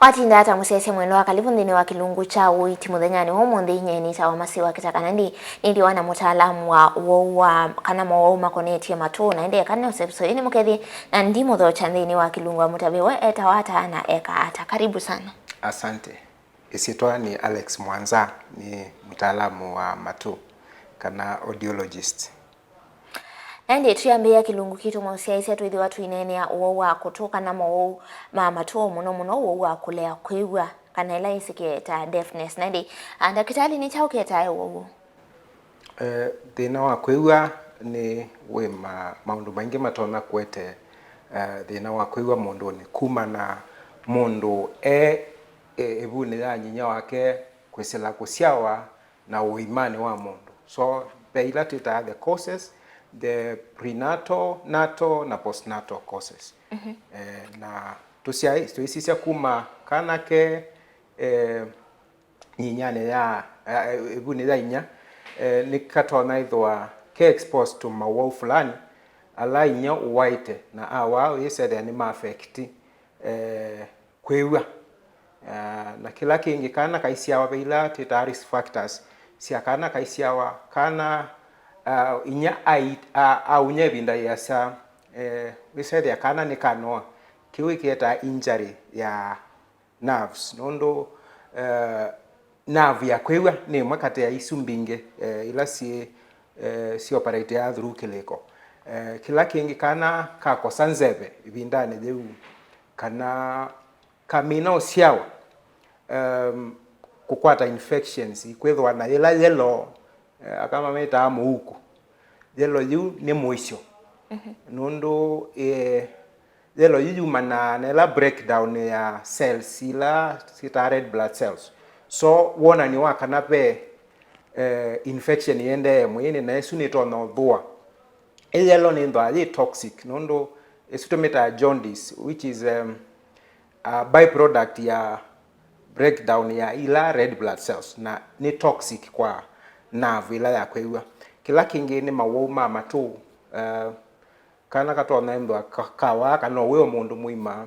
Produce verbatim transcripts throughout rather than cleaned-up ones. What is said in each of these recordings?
Atinda ata mũsyaĩĩsya mwendwa? Karibu nthĩnĩ wa kĩlungu kya ũiiti mũthenyanĩ wa ũmũnthĩ. Nyie nĩtawa Masiwa Kĩtaka, na ĩndĩ nĩndĩ na mũtaalamu wa ũwau wa, kana mowau makonetye matũ, na ĩndĩ eka nĩ ũseviso ĩnĩ mũkethĩ, na ndimũthokya nthĩnĩ wa kĩlungu amũtavye we etawa ata na eka ata. Karibu sana. Asante. Ĩsyĩtwa nĩ Alex Mwanza, nĩ mũtaalamu wa matũ, kana audiologist. Na ĩndĩ twĩambĩĩa kĩlungu kitũ, mũsyaĩĩsya, twĩthĩwa tũineenea ũwau wa kũtũ kana mowau ma matũ, mũno mũno ũwau wa kũlea kwĩw'a, kana ĩla yĩsĩkĩe ta deafness. Na ĩndĩ, a, ndakĩtalĩ, nĩ kyaũ kĩetae ũwau ũũ? Eh, thĩna wa kwĩw'a nĩ wĩ ma-, maũndũ maingĩ matonya kũete, eh, thĩna wa kwĩw'a mũndũnĩ, kuma na mũndũ e, e, ĩvunĩ ya nyinya wake kwĩsĩla kũsyawa, na ũimanĩ wa mũndũ. So, ve ila twĩtaa the causes, the prenatal, natal, na postnatal causes. Mhm. Eh, na tũsyaĩ, tũisisya kuma kana ke, eh, nyinyanĩ ya, eh, ĩvunĩ ya inya, eh, nĩkatonya ĩthĩwa ke exposed to mawau fulani ala inya ũwaĩte, na awaa ũyĩsethĩa nĩ ma affect, eh, kwĩw'a. Ah, na kĩla kĩngĩ, kana kaisyawa ve ila twĩtaa risk factors sya kana kaisyawa, kana, ah, inya ai-, a-, aunya ĩvinda yĩasa, eh, wĩsethĩa kana nĩ kanoa, kĩu ĩkĩetaa injury ya nerves, nũndũ, eh, nerve ya kwĩw'a nĩ ĩmwe katĩ ya isu mbingĩ, eh, ila syĩ, eh, syĩ operate through kĩlĩko. Eh, kĩla kĩngĩ, kana kakosa nzeve ĩvindanĩ yĩu, kana kamina ũsyawa, um, kũkwata infections, kwĩthwa na yĩla yellow, eh, aka mamĩtaa mũuku. Yellow yu nĩ mũisyo. Mhm. Nũndũ, eh, yellow yu yumanaa na ĩla breakdown ya cells ila syĩtaa red blood cells. So, wonany'o wa kana ve, eh, infection yĩendee mwĩĩnĩ, na ĩsu nĩtonya ũthũa. Ĩ yellow nĩthwaa yĩ toxic, nũndũ ĩsu tũmĩtaa jaundice, which is, um, a byproduct ya breakdown ya ila red blood cells, na nĩ toxic kwa nerve ila ya kwĩw'a. Kĩla kĩngĩ nĩ mawau ma matũ, uh, kana katonya ĩthwa ka-, kawaa kana ũwĩo mũndũ mũima.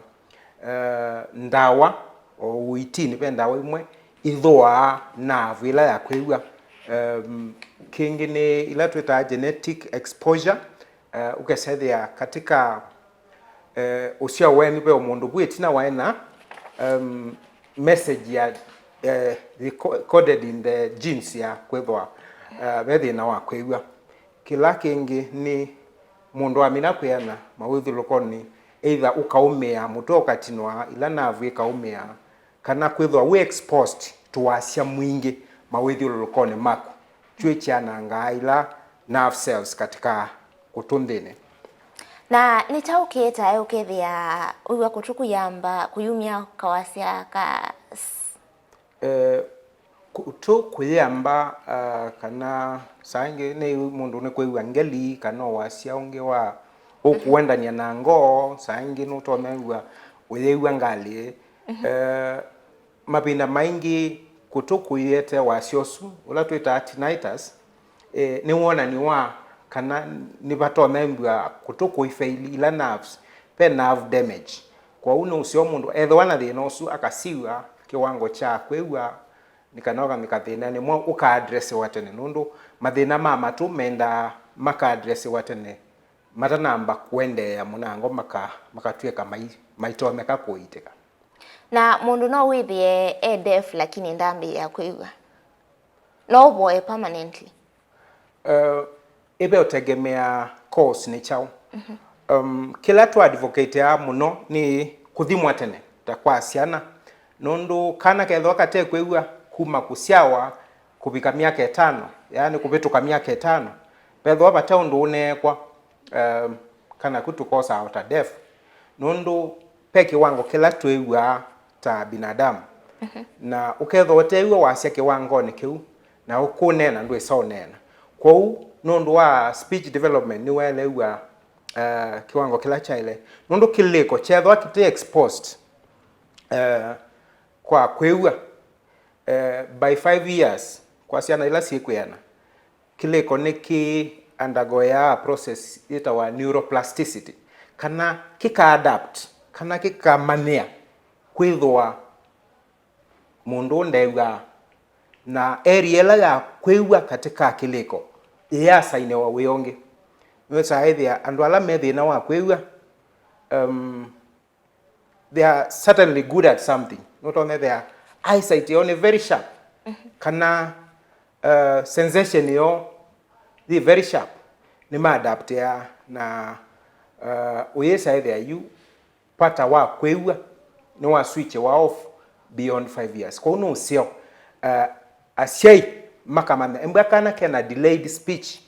Eh, ndawa, o ũitinĩ ve ndawa imwe ithũaa nerve ĩla ya kwĩw'a. Em, kĩngĩ nĩ ila twĩtaa genetic exposure, eh, ũkesethĩa katika, eh, ũsyao wenyu ve mũndũ vu ĩtina waĩ na, em, message ya, eh, reco-, coded in the genes ya kwĩthwa, eh, ve thĩna wa kwĩw'a. Kĩla kĩngĩ nĩ mũndũ amina kwĩana mawĩthyũlũlũkonĩ, either ũkaũmĩa, mũtwe ũkatinwa, ila navu ĩkaũmĩa, kana kwĩthwa wĩ exposed to wasya mwingĩ mawĩthyũlũlũkonĩ maku. Kyũ kyanangaa ila nerve cells katika kũtũ nthĩnĩ. Na nĩ kyaũ kĩetae ũkethĩa wĩw'a kũtũ kũyamba kũyumya kawasya ka s-? Eh, kũtũ kũyĩamba, ah, kana saa ingĩ nĩ mũndũ nĩkwĩw'a ngeli kana wasya ũngĩ wa ũkũendany'a na ngoo, saa ingĩ nũtonya wĩw'a ũyĩw'a ngalĩ. Mhm. Eh, mavinda maingĩ kũtũ kũyĩete wasya ũsu, ũla twĩtaa tinnitus, eh, nĩ wonany'o wa kana nĩvatonya ĩmbw'a kũtũ kũifaili ila nerves, ve nerve damage. Kwoou nĩ ũseo mũndũ ethĩwa na thĩna ũsu akasiw'a kĩwango kya kwĩw'a nĩ kana ũkamĩka thĩnanĩ mwaũ ũka addressiwa tene, nũndũ mathĩna ma matũ mendaa maka addressiwa tene matanamba kũendeea mũnango maka-, makatw'ĩka mai-, maitonyeka kũiitĩka. Na mũndũ no wĩthĩe e deaf lakini ndambĩĩa kwĩw'a? No ũvoe permanently? Eh, ĩve ũtegemea cause nĩ kyaũ. Mhm. Um, kĩla tũ advocateaa mũno nĩ kũthimwa tene, ta kwa syana. Nũndũ kana kethĩwa kate kwĩw'a kuma kũsyawa kũvika myaka ĩtano, yaani kũvĩtũka myaka ĩtano, vethĩwa vate ũndũ ũneekwa, um, kana ku tũkosaa o ta deaf. Nũndũ ve kĩwango kĩla twĩw'aa ta binadamu. Mhm. Na ũkethwa ũteew'a wasya kĩwangonĩ kĩu, na ũkũneena ndwĩsa ũneena. Kwoou, nũndũ wa speech development, nĩwaeleew'a, eh, kĩwango kĩla kyaĩle. Nũndũ kĩlĩko kyethwa kĩte exposed, eh, kwa kwĩw'a, eh, by five years, kwa syana ila syĩkwĩana, kĩlĩko nĩ kĩ undergoeaa process yĩtawa neuroplasticity, kana kĩka adapt, kana kĩkamanyĩa kwĩthĩwa mũndũ ũũ ndew'aa, na area ĩla ya kwĩw'a katĩ ka kĩlĩko ĩyasainĩwa wĩ ũngĩ. Nĩwĩsaa ĩthĩa andũ ala me thĩna wa kwĩw'a, um, they are certainly good at something. Nũtonya ĩthĩa eyesight yoo nĩ very sharp, kana uh, sensation yoo yĩ very sharp. Nĩmaadaptea na uh, ũyĩsa ĩthĩa yu pata wa kwĩw'a nĩwaswitchiwa off beyond five years. Kwoou nĩ ũseo, uh, asyai makamanya embwa kana kena delayed speech,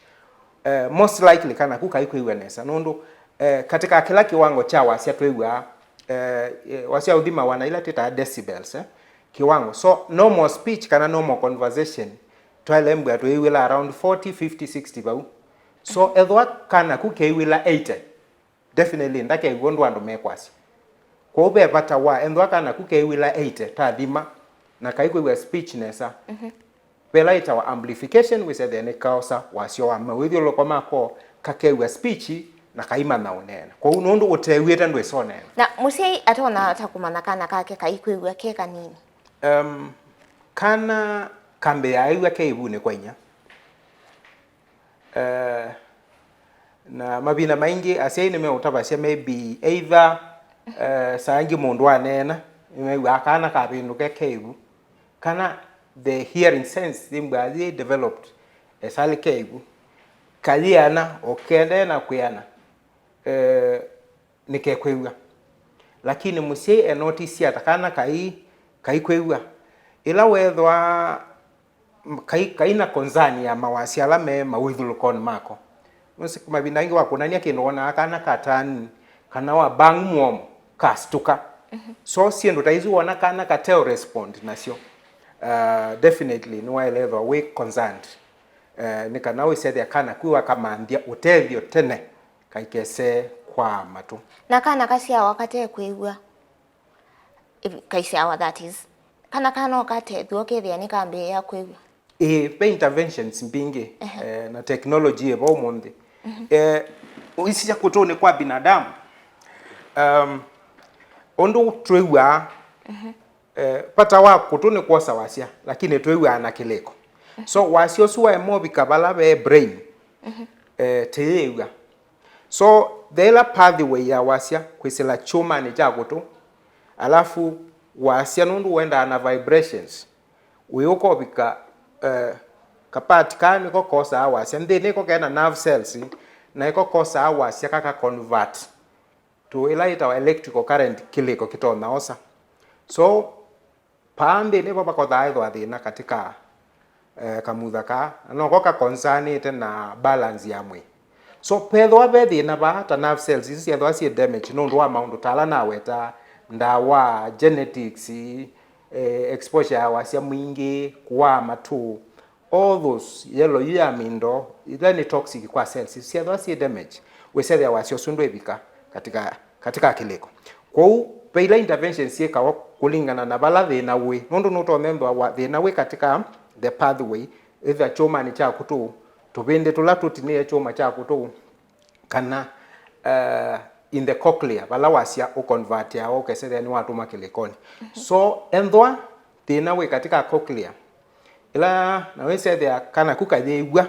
uh, most likely kana ku kaikwĩw'a nesa, nũndũ uh, katĩ ka kĩla kĩwango kya wasya twĩw'aa, uh, wasya ũthimawa na ila twĩtaa decibels, eh, kĩwango. So normal speech kana normal conversation twaĩle mbwa twĩw'ĩla around forty, fifty, sixty vau. So ethwa kana ku kew'ĩla eighty, definitely ndakew'e ũndũ andũ mekwasya. Kwoou ve vata wa ethwa kana ku kew'ĩla eighty tathima na kaikwĩw'a speech nesa, vela ĩtawa amplification, wĩsethĩa nĩ kaosa wasyo wa mawĩthyũlũko mako, kakew'a speech na kaimanya ũneena. Kwoou nũndũ ũtew'ĩte ndwĩsa ũneena. Na mũsyai atonya ata kũmanya kana kake kaikwĩw'a ke kanini? Um, kana kambĩaa ĩw'a ke ĩvunĩ kwa inya. Eh, na mavinda maingĩ asyai nĩmeũtavasya maybe either, eh, saa ingĩ mũndũ aneena, nĩmew'aa kana kavĩndũke ke ĩvu, kana the hearing sense yĩmbwaa yĩ developed esalĩ ke ĩvu, kayĩana o kĩendee na kwĩana, eh, nĩkekwĩw'a. Lakini mũsyai enotisye ata kana kai, kaikwĩw'a? Ĩla weethwa kai, kai na concern ya mawasya ala me mawĩthyũlũkonĩ mako. Nũsĩ mavinda aingĩ wakũnany'a kĩndũ wonaa kana katani kana wa bang mũomo kastũka. So syĩndũ ta isu wona kana kateo respond nasyo, uh, definitely nĩwaĩle ethwa wĩ concerned, uh, nĩ kana wĩsethĩa kana kwĩ wakamanthya ũtethyo tene kaikese kwa matũ. Na kana kasyawa kate kwĩw'a, if kaisyawa, that is, kana kana ũkatethw'a ũkethĩa nĩkambĩĩa kwĩw'a? Ĩĩ, ve interventions mbingĩ, eh, na technology ĩvo ũmũnthĩ. Eh, isi sya kũtũnĩ kwa binadamu, um, ũndũ twĩw'aa, eh, vata wa kũtũ nĩ kwosa wasya, lakini twĩw'aa na kĩlĩko. So wasya ũsu waema ũvika vala ve brain, eh, tĩyĩw'a. So the ĩla pathway ya wasya kwĩsĩla kyũmanĩ kya kũtũ, alafu wasya nũndũ ũendaa na vibrations, wĩũka ũvika, eh, kapati kaa nĩko kosaa wasya nthĩnĩ, ĩko kena nerve cells, na ĩko kosaa wasya kaka convert to ĩla yĩtawa electrical current, kĩlĩko kĩtonya osa. So paa nthĩnĩ vo vakothaa ethwa thĩna katĩ ka, eh, kamutha kaa, na noko kakonsanĩte na balance ya mwĩĩ. So vethĩwa ve thĩna vaa, ta nerve cells isu syethĩwa syĩ damage nũndũ wa maũndũ ta ala naweta, ndawa, genetics, eh, exposure ya wasya mwingĩ, kũaa matũ, all those, yellow yu ya mindo, ila nĩ toxic kwa cells isu, syethĩwa syĩ damage, wĩsethĩa wasya ũsu ndwĩvika katika, katika kĩlĩko. Kwoou ve ila interventions syĩkawa kũlingana na vala thĩna wĩ, nũndũ nũtonya ethĩwa wa, thĩna wĩ katika the pathway, either kyũmanĩ kya kũtũ, tũvĩndĩ tũla tũtinĩe kyũma kya kũtũ, kana, uh, in the cochlea, vala wasya ũconvertĩawa ũkesethĩa nĩwatũma kĩlĩkonĩ. So ethĩwa thĩna wĩ katika cochlea, ĩla na wĩsethĩa kana ku kayĩw'a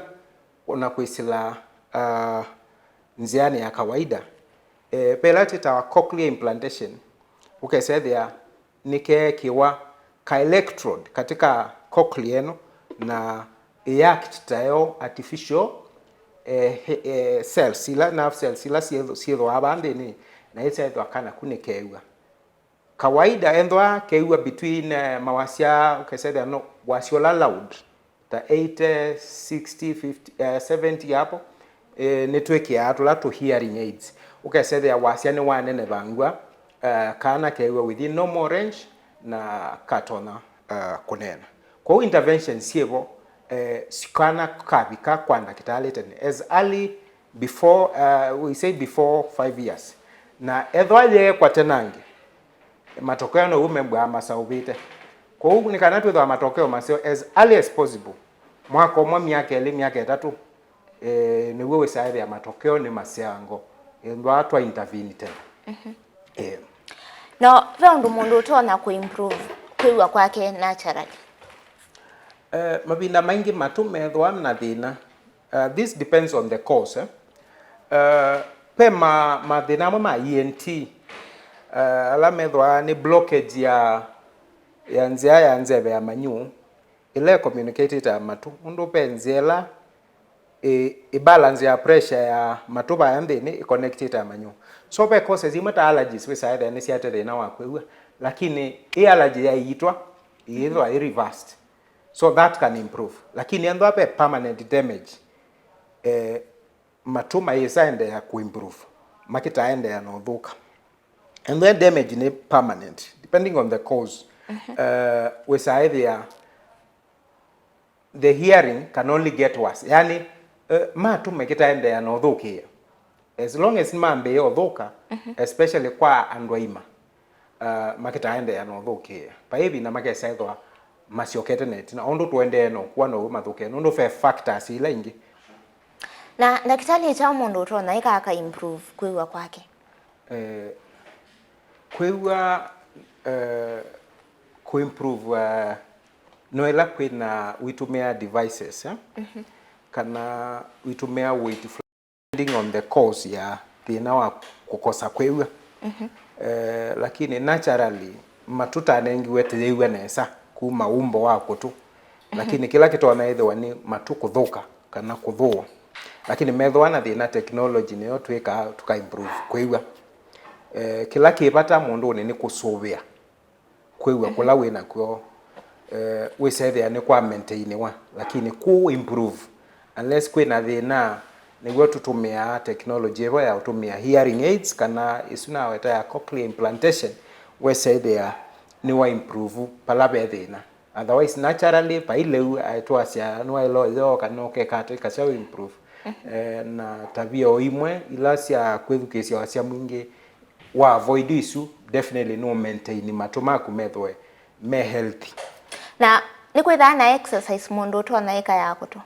na kwĩsĩla, uh, nzĩanĩ ya kawaida, eh, ve ĩla twĩtawa cochlear implantation, ũkesethĩa nĩkeekĩwa ka electrode katika cochlea ĩno na ĩact tayo artificial, eh, he, eh, cells ila, nerve cells ila syĩthũ-, syĩthũaa vaa nthĩnĩ, na ĩsethwa kana ku nĩkew'a. Kawaida ethwa kew'a between, eh, mawasya, ũkesethĩa no wasya ũla loud, ta eighty, sixty, fifty, eh, seventy hapo, eh, nĩtwĩkĩaa tũla tũ hearing aids. Ũkesethĩa wasya nĩwanenevangw'a, eh, kana kew'a within normal range na katonya, eh, kũneena. Kwoou interventions syĩvo, eh, kana kavika kwa ndakĩtalĩ tene, as early before, uh, we say before five years. Na ethwa yeekwa tenange, matokeo now'o membwaa maseũvĩte. Kwoou nĩ kana twĩthwa matokeo maseo as early as possible, mwaka ũmwe, myaka ĩlĩ, myaka ĩtatũ, eh, nĩw'o wĩsaĩthĩa matokeo nĩ maseango, ethwa twa intervene tene. Eh. No ve ũndũ mũndũ ũtonya kũ improve kwĩw'a kwake naturally? Eh, mavinda maingĩ matũ methĩwa na thĩna. Uh, this depends on the cause, eh? Uh, ve ma, mathĩna amwe ma E N T, uh, ala methĩwa nĩ blockage ya, ya nzĩa ya nzeve ya manyũ, ĩla ĩcommunicatĩte na matũ, nũndũ ve nzĩa ĩla ĩ, ĩ balance ya pressure ya matũ vaya nthĩnĩ ĩconnectĩte na manyũ. So ve causes imwe ta allergies wĩsaa ĩthĩa nĩsyate thĩna wa kwĩw'a, lakini ĩ allergy yaiitwa, ĩyĩthwa ĩ reversed. So that can improve. Lakini ethĩwa ve permanent damage, eh, matũ mayĩsa endeea kũ improve, makĩtaendeea na ũthũka. And then damage nĩ permanent, depending on the cause. Uh, wĩsaa ĩthĩa the hearing can only get worse. Yani, uh, matũ makĩtaendeea na ũthũkĩĩa. As long as nĩmambĩĩa ũthũka, especially kwa andũ aima, uh, makĩtaendeea na ũthũkĩĩa. Vai ĩvinda makesa ethĩwa masyokete na ĩtina. Ũndũ tũendee na ũkũa now'o mathũkĩe, nũndũ ve factors ila ingĩ. Na ndakĩtalĩ, nĩ kyaũ mũndũ ũtonya ĩka aka improve kwĩw'a kwake? Eh, kwĩw'a, eh, kũ improve, eh, no ĩla kwĩna wĩtũmĩa devices, eh? Kana wĩtũmĩa weight, depending on the cause ya thĩna wa kũkosa kwĩw'a. Eh, lakini naturally, matũ tũtanengiwe tũyĩw'a nesa kuma umbo wa kũtũ. Lakini kĩla kĩtonya ĩthĩwa nĩ matũ kũthũka kana kũthũa. Lakini methĩwa na thĩna, technology nĩyo twĩkaa tũka improve kwĩw'a. Eh, kĩla kĩ vata mũndũnĩ nĩ kũsũvĩa kwĩw'a kũla wĩ nakw'o, eh, wĩsethĩa nĩ kwa maintainiwa, lakini kũ improve, unless kwĩna thĩna, nĩw'o tũtũmĩaa technology ĩvo ya ũtũmĩa hearing aids, kana ĩsu naweta ya cochlear implantation, wesethĩa nĩwa improve pala ve thĩna. Otherwise, naturally, vai lĩu, aĩ twasya nĩwaĩla ũyoo kana ũkeka atĩ, kasya wĩ improve. Eh, na tavia o imwe ila sya kwĩthukĩĩsya wasya mwingĩ, wa avoid isu, definitely no maintain matũ maku methwe me healthy. Na nĩ kwĩthaa na exercise mũndũ ũtonya ĩka ya kũtũ?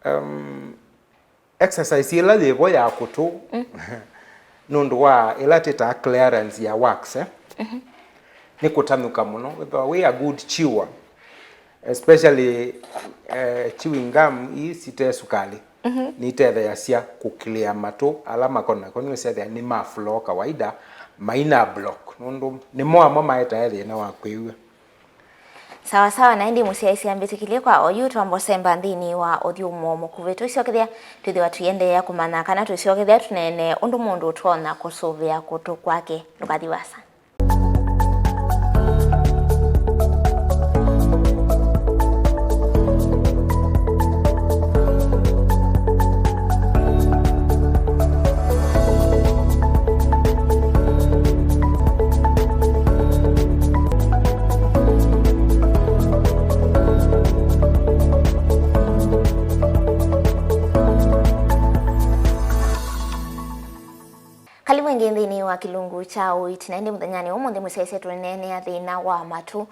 Um, exercise ĩla yĩvo ya kũtũ, nũndũ wa ĩla twĩtaa clearance ya wax, eh? Nĩ kũtanyũka mũno. Wĩthĩwa wĩ a good chewer, especially, eh, chewing gum ii site sukalĩ, nĩitetheeasya kũclear matũ ala makona, ko nĩwĩsethĩa nĩ ma flow kawaida, maina block, nũndũ nĩmo amwe maetae thĩna wa kwĩw'a. Sawa sawa, na ĩndĩ mũsyaĩĩsya mbĩtĩkĩlye kwa oyu twamba ũsemba nthĩnĩ wa ũthyũmũo mũkuvĩ. Twĩsyokethya twĩthĩwa tũiendeea kũmanya kana twĩsyokethya tũneene ũndũ mũndũ ũtonya kũsũvĩa kũtũ kwake. Ndũkathi vaasa. Karibu ĩngĩ nthĩnĩ wa kĩlungu kya ũiiti, na ĩndĩ mũthenyanĩ wa ũmũnthĩ mũsyaĩĩsya tũneenea thĩna wa matũ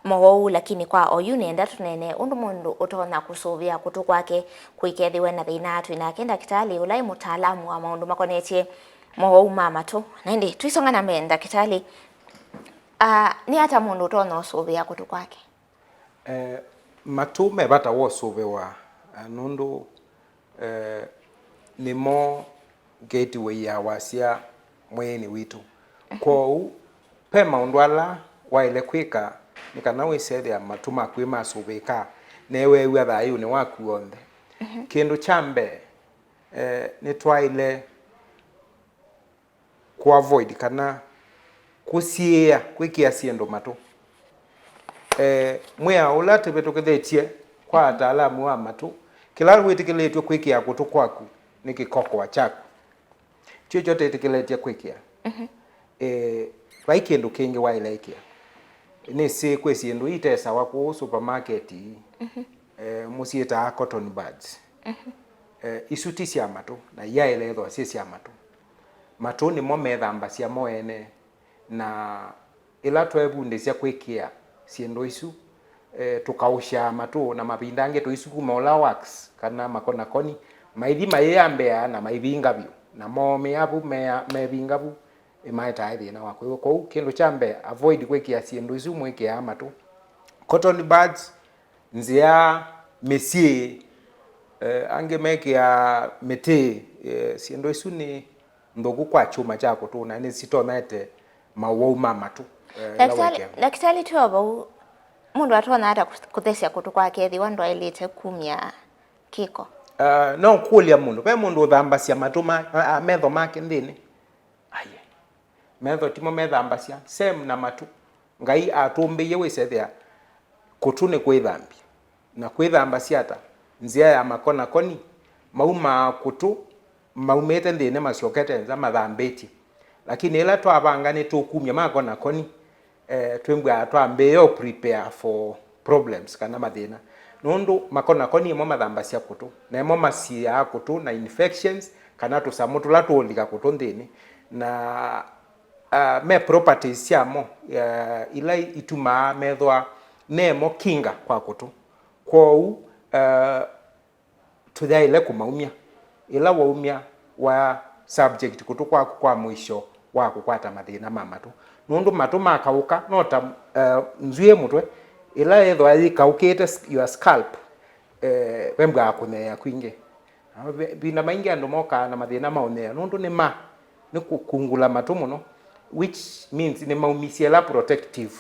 moou, lakini kwa oyu nĩenda tũneene ũndũ mũndũ ũtonya kũsũvĩa kũtũ kwake kũikethĩwe na thĩna. Twĩ nake ndakĩtalĩ ũla ĩ mũtaalamu wa maũndũ makonetye moou ma matũ. Na ĩndĩ twĩsonga na mbee, ndakĩtalĩ, ah, nĩ ata mũndũ ũtonya ũsũvĩa kũtũ kwake? Eh, matũ me vata wa ũsũvĩwa, eh, nũndũ, eh, nĩmo gateway ya wasya mwĩĩnĩ witũ. Kwoou, ve maũndũ ala waĩle kwĩka nĩ kana wĩsethĩa matũ maku nĩmasũvĩĩka, na weew'a thayũnĩ waku w'onthe. Kĩndũ kya mbee, eh, nĩtwaĩle kũ avoid kana kũsiĩĩa kwĩkĩa syĩndũ matũ. Eh, mwĩao ũla tũvĩtũkĩthĩtye kwa ataalamu wa matũ, kĩla wĩtĩkĩlĩtw'e kwĩkĩa kũtũ kwaku nĩ kĩkokoa kyaku. Kyo kyo tĩtĩkĩlĩtye kwĩkĩa. Eh, vai kĩndũ kĩngĩ waĩle ĩkĩa. Nĩsĩ kwĩ syĩndũ itesawa kũũ supermarket, eh, mũsyĩtaa cotton buds. Eh, isu ti sya matũ, na iyaĩle ĩthwa syĩ sya matũ. Matũ nĩmo methambasya mo ene, na ĩla tweevundĩsya kwĩkĩa syĩndũ isu, eh, tũkaũsyaa matũ, na mavinda angĩ tũisukuma ũla wax kana makonakoni, maithi mayĩambĩa na maivinga vyũ, na moomĩa vu, mea-, mevinga vu, ĩmaetaa thĩna wa kwĩw'a. Kwoou kĩndũ kya mbee, avoid kwĩkĩa syĩndũ isu mwĩkĩaa matũ. Cotton buds, nzĩa, mĩsyĩ, eh, angĩ mekĩaa mĩtĩ, eh, syĩndũ isu nĩ nthũku kwa kyũma kya kũtũ na nĩsitonyete mawau ma matũ, eh, ĩla Ndakĩtalĩ, wekĩa. Ndakĩtalĩ, twĩ o vau, mũndũ atonya ata kũthesya kũtũ kwake ethĩwa ndwaĩlĩte kumya kĩko? Ah, no kũlya mũndũ, ve mũndũ ũthambasya matũ ma, a, a, metho make nthĩnĩ? Aye. Metho timo methambasya, same na matũ. Ngai atũmbĩie wĩsethĩa kũtũ nĩ kwĩthambya. Na kwĩthambasya ata? Nzĩa ya makonakoni, maumaa kũtũ, maumĩte nthĩnĩ masyokete nza mathambĩtye. Lakini ĩla twavanga nĩtũkumya makonakoni, eh, twĩmbwaa twambĩĩa ũ prepare for problems kana mathĩna. Nũndũ makonakoni ĩmo mathambasya kũtũ, na ĩmo masiĩaa kũtũ na infections kana tũsamũ tũla tũũlika kũtũ nthĩnĩ. Na ah, me properties syamo, ah, ila itumaa methwa nemo kinga kwa kũtũ. Kwoou, ah, tũyaĩle kũmaumya. Ĩla waumya, wa subject kũtũ kwaku kwa mũisyo wa kũkwata mathĩna ma matũ. Nũndũ matũ makaũka, no ta, ah, nzw'ĩĩ mũtwe, ĩla yĩthwa yĩkaũkĩte s-, your scalp, eh, vembwaa kũnyeea kwingĩ. Na ve-, mavinda maingĩ andũ mokaa na mathĩna ma ũnyeea nũndũ nĩ ma, nĩ kũkungula matũ mũno, which means nĩmaumisye ĩla protective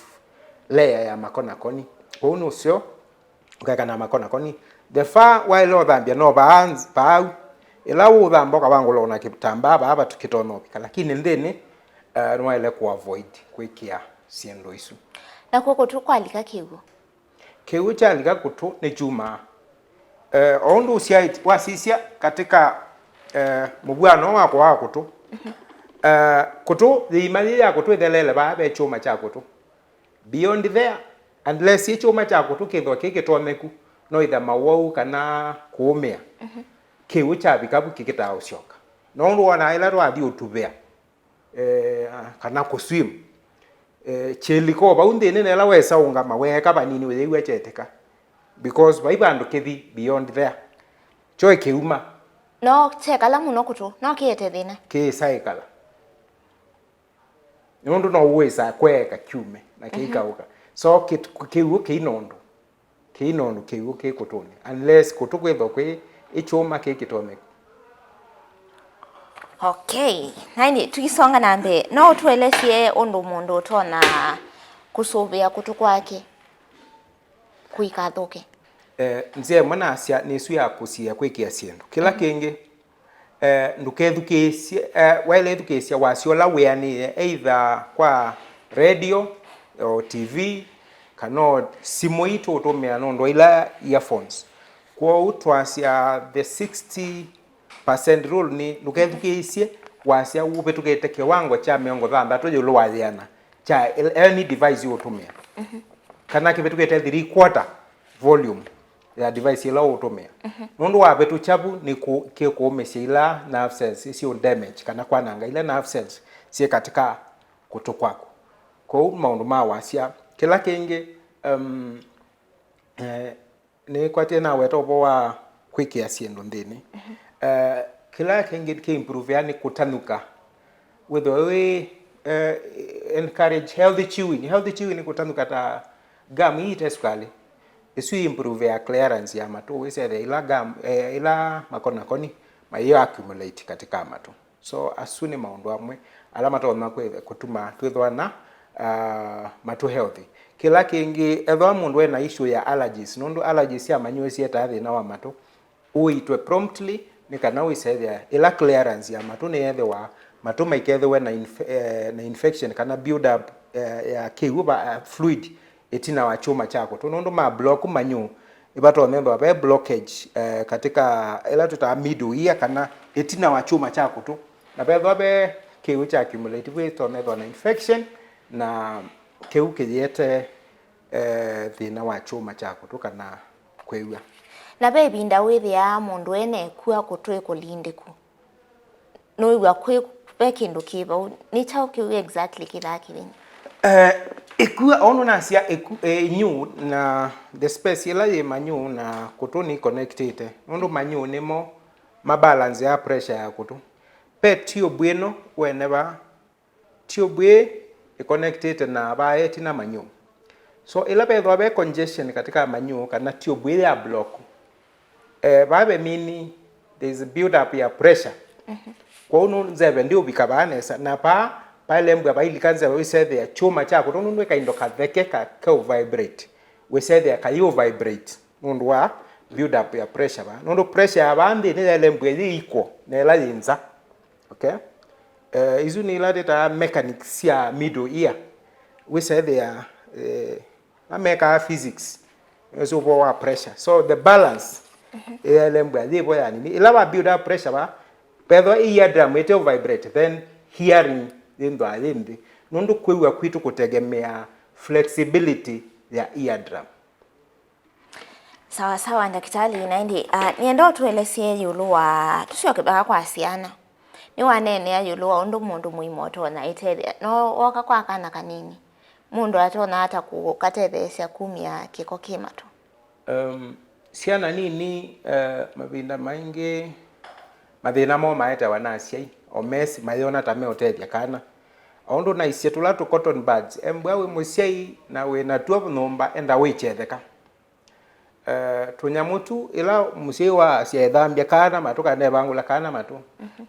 layer ya makonakoni. Kwoou nĩ ũseo ũkeka na makonakoni. The far waĩle ũthambya no vaa nz-, vaa au. Ĩla ũũthamba ũkavangũla na kĩtambaa vaa vatu kĩtonya ũvika, lakini nthĩnĩ, eh, nĩwaĩle kũavoid kwĩkĩa syĩndũ isu. Nakw'o kũtũ kwalika kĩw'ũ? Kĩw'ũ kyalika kũtũ nĩkyumaa. Eh, o ũndũ ũsyaĩtye, wasisya katika, eh, mũvw'ano wakwa wa kũtũ. Eh, kũtũ, yĩima yĩĩ ya kũtũ ĩtheleele vaa ve kyũma kya kũtũ. Beyond there, unless yĩ kyũma kya kũtũ kĩthwa kĩ kĩtonyeku, no ĩtha mawau kana kũũmĩa, kĩw'ũ kyavika vu kĩkĩtaa ũsyoka. No ũndũ wonaa ĩla twathi ũtuvĩa, eh, kana kũswim. Eh, kyĩliko vau nthĩnĩ, na ĩla wesa ũngama, weeka vanini ũyĩw'a kyetĩka. Because vai vandũ kĩthi beyond there. Kyo kĩuma. No kyekala mũno kũtũ, no kĩete thĩna. Kĩĩsa ĩkala. Nũndũ no ũwĩsa kweeka kyume, na kĩikaũka. So, kĩ-, kĩw'ũ kĩi na ũndũ. Kĩi na ũndũ kĩw'ũ kĩ kũtũnĩ, unless kũtũ kwĩthwa kwĩ ĩkyũma kĩ kĩtonyeku. Okay, naini tũisonga na mbee, no ũtũelesye ũndũ mũndũ ũtonya kũsũvĩa kũtũ kwake kũikathũke? Eh, nzĩa ĩmwe nasya nĩ ĩsu ya kũsiĩa kwĩkĩa syĩndũ. Kĩla kĩngĩ, eh, ndũkethukĩĩsye, eh, waĩle ĩthukĩĩsya wasya ũla wĩanĩe, either kwa radio, o T V, kana o simũ ii tũũtũmĩa nũndũ wa ila earphones. Kwoou twasya the sixty percent rule nĩ ndũkethukĩĩsye wasya ũvĩtũkĩte kĩwango kya mĩongo thanthatũ ĩũlũ wa yĩana kya any device ũũtũmĩa. Kana kĩvĩtũkĩte three quarter volume ya device ĩla ũũtũmĩa. Nũndũ wavĩtũkya vu nĩ kũ-, kĩkũũmĩsya ila nerve cells syĩ damage kana kwananga ila nerve cells syĩ katika kũtũ kwaku. Kwoou maũndũ ma wasya. Kĩla kĩngĩ, um, eh, nĩkwatie naweta ũvoo wa kwĩkĩa syĩndũ nthĩnĩ. Eh, kĩla kĩngĩ kĩ improve nĩ kũtanũka. Wĩthwe wĩ, eh, encourage healthy chewing. Healthy chewing nĩ kũtanũka ta gum ii ite sukalĩ. Ĩsu ĩ improve ya clearance ya matũ, wĩsethĩa ila gum, eh, ila makonakoni mayĩ accumulate katika matũ. So, asu nĩ maũndũ amwe ala matonya kwĩ-, kũtuma twĩthwa na, ah, matũ healthy. Kĩla kĩngĩ, ethĩwa mũndũ ena issue ya allergies, nũndũ allergies sya manyũĩ syetaa thĩna wa matũ, ũitwe promptly nĩ kana wĩsethĩa ĩla clearance ya matũ nĩyethĩwa, matũ maikethĩwe na inf-, eh, na infection kana build up, eh, ya kĩw'ũ va, eh, fluid ĩtina wa kyũma kya kũtũ, nũndũ ma block manyũ, ĩvatonyethwa ve blockage, eh, katika ĩla twĩtaa middle ear kana ĩtina wa kyũma kya kũtũ, na vethwa ve kĩw'ũ kya accumulate, vĩtonyethwa na infection, na kĩu kĩyĩete, eh, thĩna wa kyũma kya kũtũ kana kwĩw'a. Na ve ĩvinda wĩthĩaa mũndũ ene ĩkua kũtũ ĩkũlindĩku. Nũĩw'a kwĩ ve kĩndũ kĩ vau. Nĩ kyaũ kĩu exactly kĩthaa kĩthĩni? Eh, ĩkua, o ũndũ nasya, ĩku-, eh, ĩnyũ na the space ĩla yĩ manyũ na kũtũ nĩ connectĩte. Nũndũ manyũ nĩmo ma balance ya pressure ya kũtũ. Ve tube ĩno wene vaa, Tube ĩĩ ĩconnectĩte na vaa ĩtina manyũũ. So ĩla vethĩwa ve congestion katika manyũũ kana tube ĩĩ ya block, eh, vaa ve mean there is build up ya pressure. Kwoou nũ nzeve ndĩũvika vaa nesa, na vaa vailembwa vailika nzeve wĩsethĩa kyũma kya kũtũ nũndũ ĩ kaindo katheke ka keũ vibrate, wĩsethĩa kayĩũ vibrate nũndũ wa build up ya pressure vaa, nũndũ pressure ya vaa nthĩnĩ yailembwa yĩ equal na ĩla yĩ nza. Okay? Eh, isu nĩ ila twĩtaa mechanics sya middle ear. Wĩsethĩa, eh, amekaa physics, nĩsĩ ũvoo wa pressure. So the balance ĩyaĩle mbwa yĩvo ya nini. Ĩla wa build up pressure va, vethwa ĩ eardrum ĩte vibrate, then hearing yĩnthwaa yĩ nthĩ. Nũndũ kwĩw'a kwitũ kũtegemeaa flexibility ya eardrum. Sawa sawa, ndakĩtalĩ, na ĩndĩ, ah, nĩenda ũtũelesye ĩũlũ wa, tũsyoke vaa kwa syana. Nĩwaneenea ĩũlũ wa ũndũ mũndũ mũima ũtonya ĩtethya. No woka kwa kana kanini, mũndũ atonya ata kũkatetheesya kumya kĩko kĩ matũ? Um, syana nini, eh, mavinda maingĩ mathĩna moo maetewa na asyai, o mesi mayona ta meũtethya kana. O ũndũ naisye tũla tũ cotton buds, embwa wĩ mũsyai na wĩ na tuo nyũmba, enda wĩkyetheka. Eh, tũnyamũ tu, ĩla mũsyai wa asya ethambya kana matũ kana evangũla kana matũ,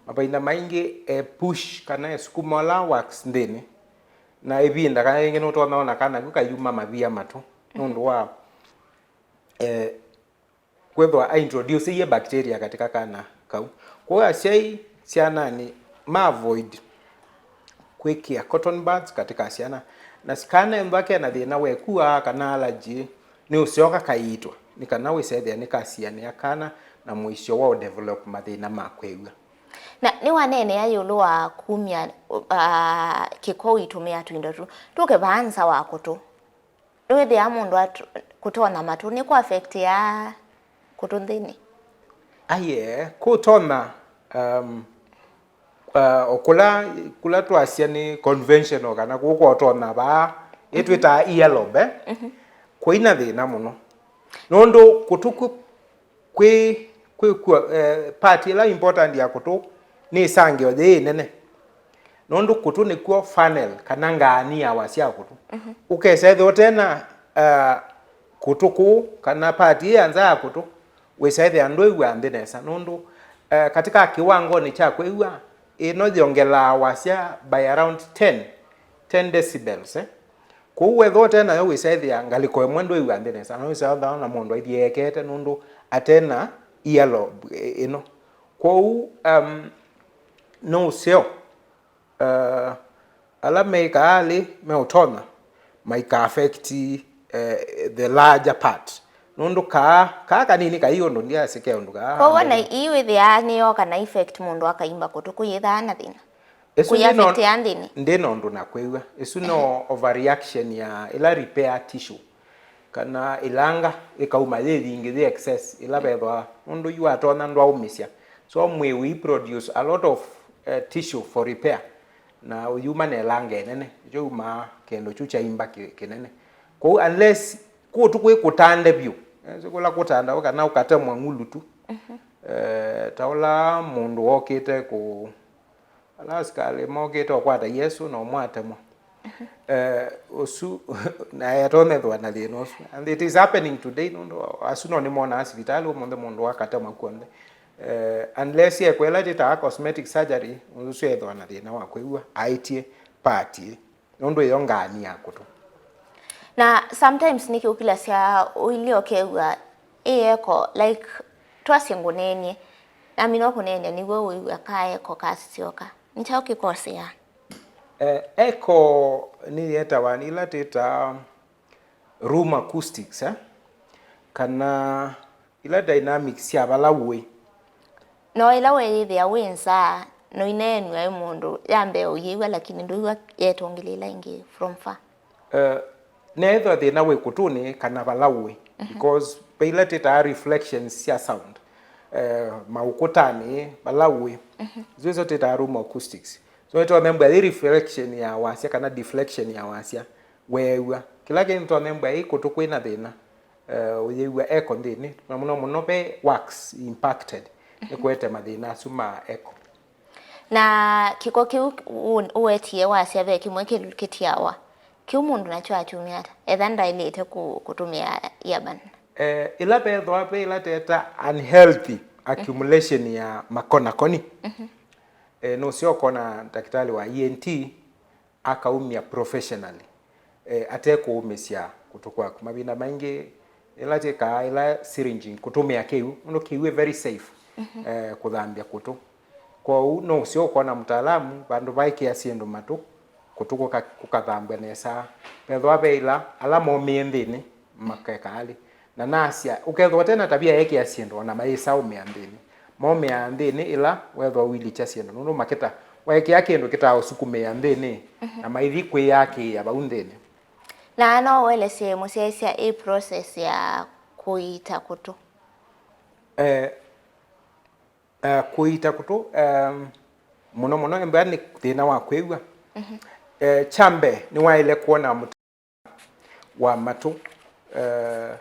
mavinda maingĩ e push kana esukuma ũla wax nthĩnĩ, na ĩvinda kana yĩngĩ nũtonya ona kana ku kayuma mavia matũ nũndũ wa, eh, kwĩthwa aintroduceie bacteria katika kana kau. Kwoou asyai syananĩ ma avoid kwĩkĩa cotton buds katika syana, na kana ethĩwa kena thĩna wa ĩkua kana allergy, nĩũsyoka kaiitwa nĩ kana wĩsethĩa nĩkasianĩa kana na mũisyo wa ũdevelop mathĩna ma kwĩw'a. Na nĩwaneenea ĩũlũ wa kumya, uh, kĩko ũitũmĩa tũindo tũ tũke vaa nza wa kũtũ. Nĩwĩthĩaa mũndũ at- kũtonya matũ nĩkũ affectĩaa kũtũ nthĩnĩ? Aiee, kũtonya, um, uh, o kũla, kũla twasya nĩ conventional kana kũu kwa ũtonya vaa ĩtwĩtaa ear lobe, eh? Kũina thĩna mũno nũndũ kũtũ kwĩ, kwĩ, kwĩ, kwĩ, eh, part ĩla important ya kũtũ nĩ ĩsangĩo yĩĩ ĩnene. Nũndũ kũtũ nĩkw'o funnel kana ngaani ya wasya ya kũtũ. Ũkesa ethĩwa ũte na, uh, kũtũ kũũ kana part ĩ ya nza ya kũtũ, wĩsa ethĩa ndwĩw'aa nthĩ nesa nũndũ, uh, katika kĩwangonĩ kya kwĩw'a, ĩno yongelaa wasya by around ten, ten decibels, eh? Kwoou wethĩwa ũte nayo wĩsa ethĩa ngalĩko ĩmwe ndwĩw'aa nthĩ nesa, na wĩsa ethĩwa na mũndũ aithyĩ eekete nũndũ ate na ear lobe ĩ- ĩno. Kwoou, um, nĩ ũseo, uh, ala me kaa alĩ meũtonya maika affect, uh, the larger part. Nũndũ kaa, kaa kanini kai ũndũ ndyasĩ ke ũndũ kaa. Kwoou na ii wĩthĩaa nĩyo kana effect mũndũ akaimba kũtũ kũyĩthaa na thĩna? Ĩsu ndĩ na- Kũiaffectia nthĩnĩ. Ndĩ na ũndũ na kwĩw'a. Ĩsu no overreaction ya ĩla repair tissue, kana ĩlanga ĩkauma yĩ yingĩ, yĩ excess, ĩla vethwa nũndũ yu atonya ndwaũmĩsya. So mwĩĩ wĩ produce a lot of, eh, tissue for repair, na ũyuma na ĩlanga ĩnene, ĩkyo yumaa kĩndũ kyu kyaimba kĩ- kĩnene. Kwoou unless kũtũ kwĩ kũtande vyũ, eh, kũla kũtandawa kana ũkatemwa ng'ulu tu. Eh, ta ũla mũndũ wokĩte kũ- Ala asikalĩ mokĩte ũkwata Yesũ na ũmwe atemwa. Eh, ũsu na etonyethwa na thĩna ũsu. And it is happening today, nũndũ asu no nĩmonaa sivitalĩ ũmũnthĩ mũndũ akatemwa kw'onthe. Eh, unless ekwa ĩla twĩtaa cosmetic surgery, ũsu ethwa na thĩna wa kwĩw'a, aĩtye part ĩ, nũndũ ĩyo ngaani ya kũtũ. Na sometimes nĩkĩũkilasya ũilyĩ ũkew'a ĩ eko, like, twasye ngũneenie, namina ũkũneenya nĩw'o ũiw'a ka eko kasisyoka. Nĩ kyaũ kĩkoseaa? Eh, echo nĩyĩetawa nĩ ila twĩtaa room acoustics, eh? Kana ila dynamics sya vala ũĩ. No ĩla weeyĩthĩa wĩ nza, no ineenw'a ĩ mũndũ, ya mbee ũyĩw'a, lakini ndũiw'a yetũngĩlĩĩla ĩngĩ from far. Eh, neethwa thĩna wĩ kũtũnĩ kana vala ũĩ, because ve ila twĩtaa reflections sya sound, eh, maũkũtanĩ, vala ũĩ. Isu nĩsyo twĩtaa room acoustics. So nĩtũnembwa yĩ reflection ya wasya kana deflection ya wasya weew'a. Kĩla kĩngĩ nĩtũnembwa yĩ kũtũ kwĩna thĩna, eh, ũyĩw'a echo nthĩnĩ, na mũno mũno ve wax impacted, nĩkũete mathĩna asu ma echo. Na kĩko kĩu ũ-, ũwetie wasya ve kĩmwe kĩ-, kĩtiawa, kĩu mũndũ nakyo akyumya ata, etha ndaĩlĩte kũ-, kũtũmĩa earban? Eh, ĩla vethĩwa ve ĩla teta unhealthy accumulation ya makonakoni, eh, nũseo ũkona ndakĩtalĩ wa E N T akaumya professionally, eh, ate kũũmĩsya kũtũ kwaku. Mavinda maingĩ ĩla twĩkaa ĩla syringe kũtũmĩa kĩw'ũ, nũndũ kĩw'ũ ĩ very safe, eh, kũthambya kũtũ. Kwoou no ũseo ũkona mũtaalamu vandũ vaikĩa syĩndũ matũ, kũtũ kũka-, kũkathambw'a nesa. Vethĩwa ve ĩla ala momĩe nthĩnĩ makeka alĩ. Na nasya, ũkethĩwa ũte na tavia ya ĩkĩa syĩndũ, o na mayĩsaũmĩa nthĩnĩ. Maũmĩaa nthĩnĩ ĩla wethĩwa ũilikya syĩndũ, nũndũ makĩta, waĩkĩa kĩndũ kĩtaaũsukumĩĩa nthĩnĩ, na maithi kwĩyakĩĩa vau nthĩnĩ. Na no ũelesye mũsyaĩĩsya ĩ process ya kũiita kũtũ? Eh, eh, kũiita kũtũ, em, mũno mũno embwa nĩ thĩna wa kwĩw'a. Eh, kya mbee, nĩwaĩle kwona mũta- wa matũ. Eh,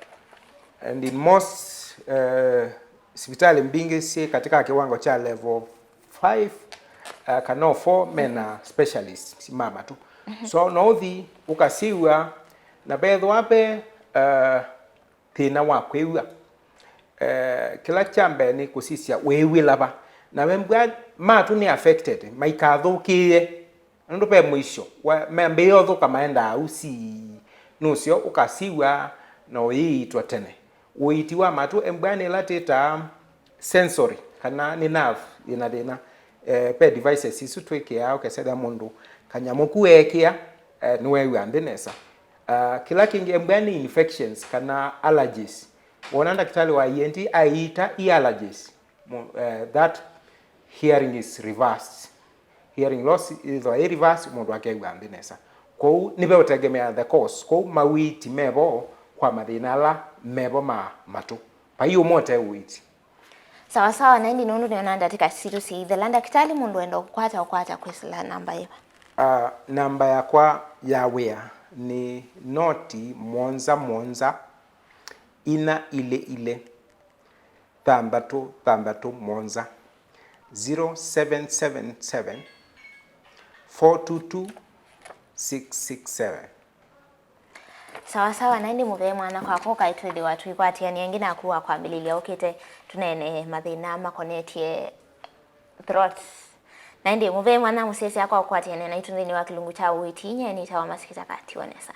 and in most, eh, sivitalĩ mbingĩ syĩ katika kiwango cha level five, eh, kana o four, mena specialist ma matũ. So no ũthi ũkasiw'a na vethĩwa ve, eh, thĩna wa kwĩw'a. Eh, kĩla kya mbee nĩ kũsisya wĩw'ĩla va. Na wembwa matũ nĩ affected, maikathũkĩĩe. Nũndũ ve mũisyo, wa-, mambĩĩe ũthũka maendaa ũsii. Nũseo ũkasiw'a na ũyĩitwa tene. Ũiiti wa matũ embwa nĩ ĩla twĩtaa sensory, kana nĩ nerve yĩna thĩna. Eh, ve devices isu twĩkĩaa, ũkesethĩa mũndũ kanyamũ ku eekĩa, eh, nĩweew'aa nthĩ nesa. Ah, kĩla kĩngĩ embwa nĩ infections kana allergies. Wona ndakĩtalĩ wa E N T aiita i allergies, mu-, eh, that hearing is reversed. Hearing loss ĩthwa ĩ reverse, mũndũ akew'a nthĩ nesa. Kwoou nĩve ũtegemea the cause. Kwoou mawĩiti mevo kwa mathĩna ala mevo ma matũ. Vai ũmwe ũte ũiiti. Sawa sawa, na ĩndĩ nũndũ nĩona ndatĩka sitũ siithela, ndakĩtalĩ mũndũ wenda ũkwata, ũkwata kwĩsĩla namba ĩva? Ah, namba yakwa ya wĩa nĩ noti mũonza mũonza, ina ilĩ ilĩ, thanthatũ thanthatũ mũonza, zero seven seven seven, four two two, six six seven. Sawa sawa, na ĩndĩ mũvee mwana kwakwa ũkaitwĩthĩwa tũikwatĩanĩa ĩngĩ naku wa kwambĩlĩlya ũkĩte tũneene mathĩna makonetye throat. Na ĩndĩ mũvee mwana mũsyaĩĩsya kwa ũkwatĩanĩa naitũ nthĩnĩ wa kĩlungu kya ũiiti, nyie nĩtawa Masikita Katiwa Nesa.